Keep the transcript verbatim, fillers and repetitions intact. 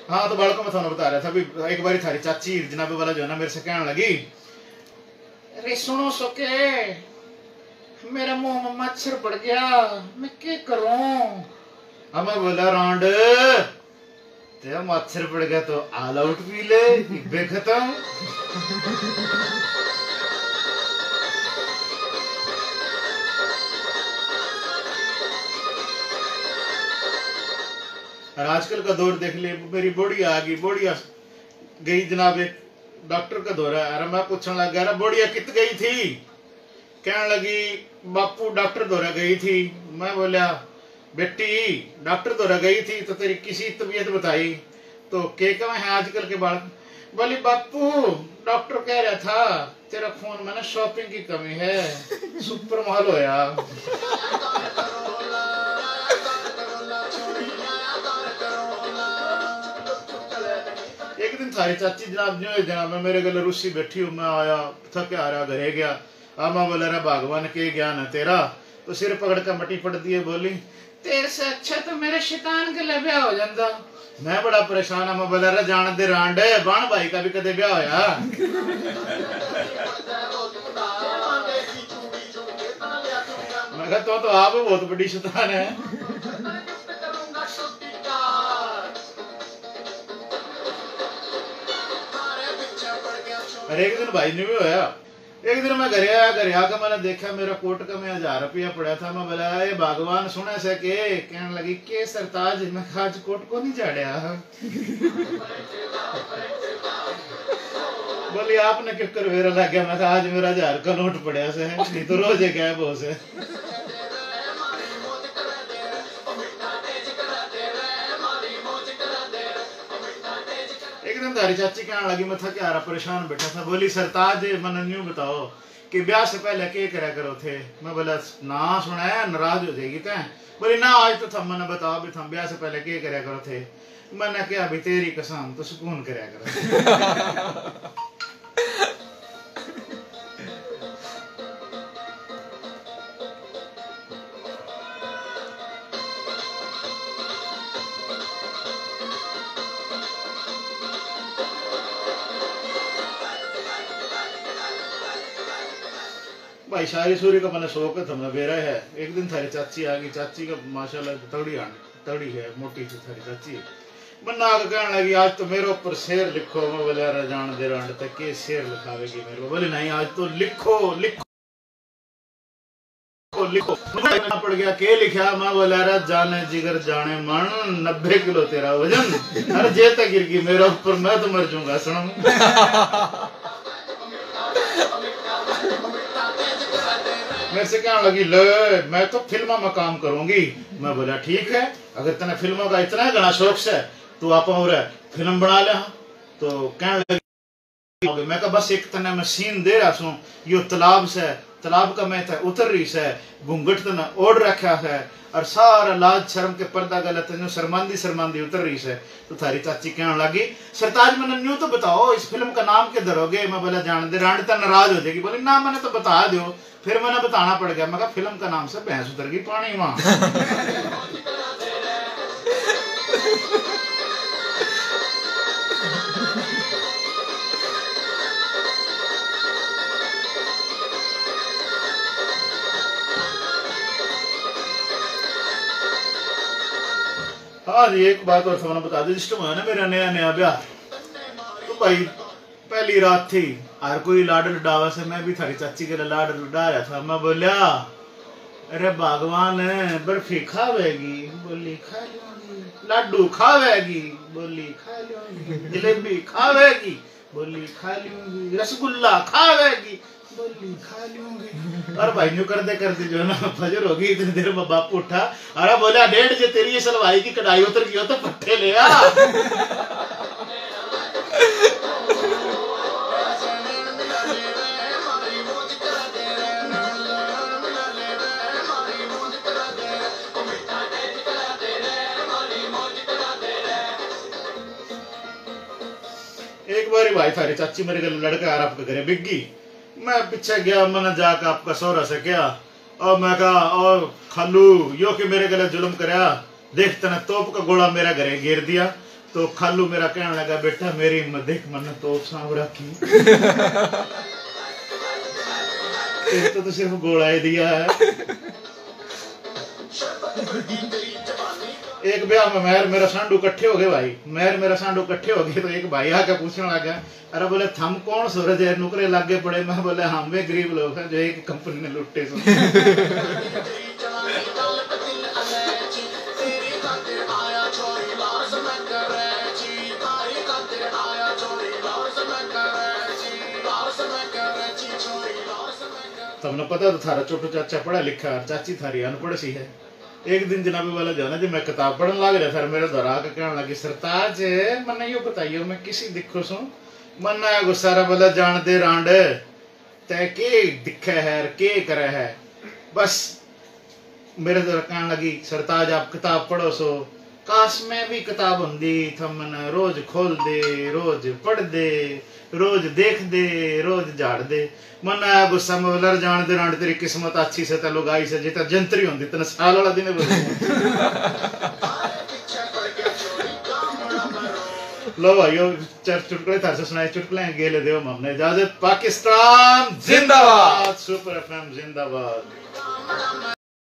हाँ, तो बालकों, मैं थाने बता रहा था, अभी एक बारी थारी चाची जनाबे वाला जो है ना, मेरे से कहने लगी, "अरे सुनो सके, मेरे मुंह में मच्छर पड़ गया, मैं क्या करूं?" अब मैं बोला, "रांड, तेरा मच्छर पड़ गया तो ऑल आउट पी ले, इब्बे खत्म।" और आजकल का दौर देख ले, मेरी बुढ़िया आ गई, बुढ़िया गई जनाब एक डॉक्टर के धोरे। अरे मैं पूछण लग गया, "अरे बुढ़िया कित गई थी?" कहने लगी, "बापू डॉक्टर धोरे गई थी।" मैं बोला, "बेटी, डॉक्टर धोरे गई थी तो तेरी किसी तबीयत बताई?" तो के कहें हैं आजकल के बालक, बोली, "बापू, डॉक्टर कह रहा था तेरा फोन में ना शॉपिंग की कमी है, सुपर मॉल होया।" एक दिन थारी चाची जनाब, जो है जनाब, मैं मेरे गले रूसी बैठी हूँ, मैं आया, थके आ रहा, घरे गया। आ मैं बोला, "रे भगवान, के ज्ञान है तेरा, तो सिर पकड़ के मटी पड़ दिए।" बोली, "तेरे से अच्छा तो मेरे शैतान के ले ब्याह हो जाता।" मैं बड़ा परेशान हूँ, मैं बोला, "रे जान दे रांडे, बाण भाई का भी कदे ब्याह होया?" मैं कहा, "तो, तो आप बहुत बड़ी शैतान है।" अरे एक दिन भाई ने भी होया, एक दिन मैं घरे आया, घरे आके मैंने देखा, मेरा कोट का में हजार रुपया पड़ा था। मैं बोला, "ए भगवान, सुने से के?" कहने लगी, "के सरताज?" मैं कहा, "आज कोट को नहीं झाड़या?" बोली, "आपने क्यों कर बेरा लग गया?" मैं कहा, "आज मेरा हजार का नोट पड़ा से, नहीं तो रोज एक है वो से।" एक दिन थारी चाची कहने लगी, मैं थके हारा परेशान बैठा था, बोली, "सरताज, मन्ने न्यू बताओ कि ब्याह से पहले के करया करो थे?" मैं बोला, "ना सुना है, नाराज हो जाएगी तै।" बोली, "ना, आज तो थम मन्ने बताओ भी थम ब्याह से पहले के करया करो थे?" मैंने कहा, "भी तेरी कसम, तो सुकून करया करो।" भाई, शायरी सूरी का मने शौक है, थमने बेरा है। एक दिन थारी चाची आ गई, चाची का माशाल्लाह तगड़ी आंट, तगड़ी है, मोटी सी थारी चाची। मन्ने आके कहने लगी, "आज तो मेरे ऊपर शेर लिखो।" मैं बोले, "अरे जान दे रांड, तक के शेर लिखावेगी मेरे को?" बोले, "नहीं, आज तो लिखो, लिखो, लिखो।" मुझे लिखना पड़ गया, के लिखा? मैं बोला, "अरे जाने जिगर जाने मन, नब्बे किलो तेरा वजन, अरे जे तक गिर गई मेरे ऊपर, मैं तो मर जाऊंगा सनम।" मेरे से कहने लगी, "ले, मैं तो फिल्मा में काम करूंगी।" मैं बोला, "ठीक है, अगर तने फिल्मों का इतना घना शौक से, तो आप और फिल्म बना ले।" तो कहने लगी, मैं कहा, "बस एक तने मैं सीन दे रहा सूं, यो तालाब से, तालाब का मैं तै उतर रही से, घूंघट तने ओढ़ रखा है, और सारा लाज शर्म के पर्दा गले तने शर्मांदी शर्मांदी उतर रही से।" तो थारी चाची कहने लगी, "सरताज, मैंने न्यू तो बताओ, इस फिल्म का नाम के धरोगे?" मैं बोला, "जान दे, रांड तो नाराज हो जाएगी।" बोली, "ना, मैंने तो बता दो।" फिर मैंने बताना पड़ गया, मैं कहा, "फिल्म का नाम से भैंस उतर गई पानी में।" हाँ जी, एक बात और सबने बता दे, जिस टाइम है ना मेरा नया नया ब्याह, तो भाई पहली रात थी, हर कोई लाड लुडावा से, मैं भी थारी चाची के लाड लुडा रहा था। मैं बोल्या, "अरे भगवान, बर्फी खावेगी?" बोली, "खा लूंगी।" "लाडू खावेगी?" बोली, "खा लूंगी।" "जलेबी खावेगी?" बोली, "खा लूंगी।" "रसगुल्ला खावेगी?" बोली, "खा लूंगी।" और भाई न्यू करते करते जो है ना, फजर हो गई। इतनी देर में बापू उठा, अरे बोला, "डेढ़ जे तेरी इस हलवाई की कढ़ाई उतर गई हो तो पट्ठे ले आ।" एक बारी भाई थारी चाची मेरे गले लड़के आर आपके घरे बिक गई। मैं पीछे गया, मैंने जाके आपका सोहरा से कहा, और मैं कहा, "और खालू, यो के मेरे गले जुल्म करया, देख तने तोप का गोला मेरे घरे घेर दिया।" तो खालू मेरा कहने लगा, "बेटा, मेरी हिम्मत देख, मन्ने तोप सांभ रखी।" एक तो, तो सिर्फ गोला ही दिया है। एक ब्याह में मैं और मेरा सांडू इकट्ठे हो गए भाई, मैं और मेरा सांडू इकट्ठे हो गए, तो एक भाई आके पूछने लगा, "अरे," बोले, "थम कौन सो रे जे नुकरे लागे पड़े?" मैं बोले, "हम वे गरीब लोग हैं जो एक कंपनी ने लुट्टे सो।" तमने पता तो थारा छोटू चाचा पढ़ा लिखा और चाची थारी अनपढ़ सी है। एक दिन जनाबे वाला जाना जी, मैं किताब पढ़न लाग रहा था, मेरे धोरै आके कहने लगी, "सरताज, मन्ने यो बताइयो, मैं किसी दिखो सूं?" मन्ने आया गुस्सा, "रे," बोला, "जान दे रांड, तै के दिखे है और के करे है?" बस मेरे धोरै कहने लगी, "सरताज, आप किताब पढ़ो सो, काश मैं भी किताब होंदी, थमने रोज खोल दे, रोज पढ़ दे, रोज देख दे, रोज झाड़ दे।" मन्ने आया गुस्सा, मैं बोला, "रे जान दे रांड, तेरी किस्मत अच्छी से, तै लुगाई से, जिता जंतरी होंदी, तने साल वाला दिन बोल।" लो भाइयों, चार चुटकुले थारे से सुनाए, चुटकुले गेले देव हमने इजाजत। पाकिस्तान जिंदाबाद, सुपर एफएम जिंदाबाद।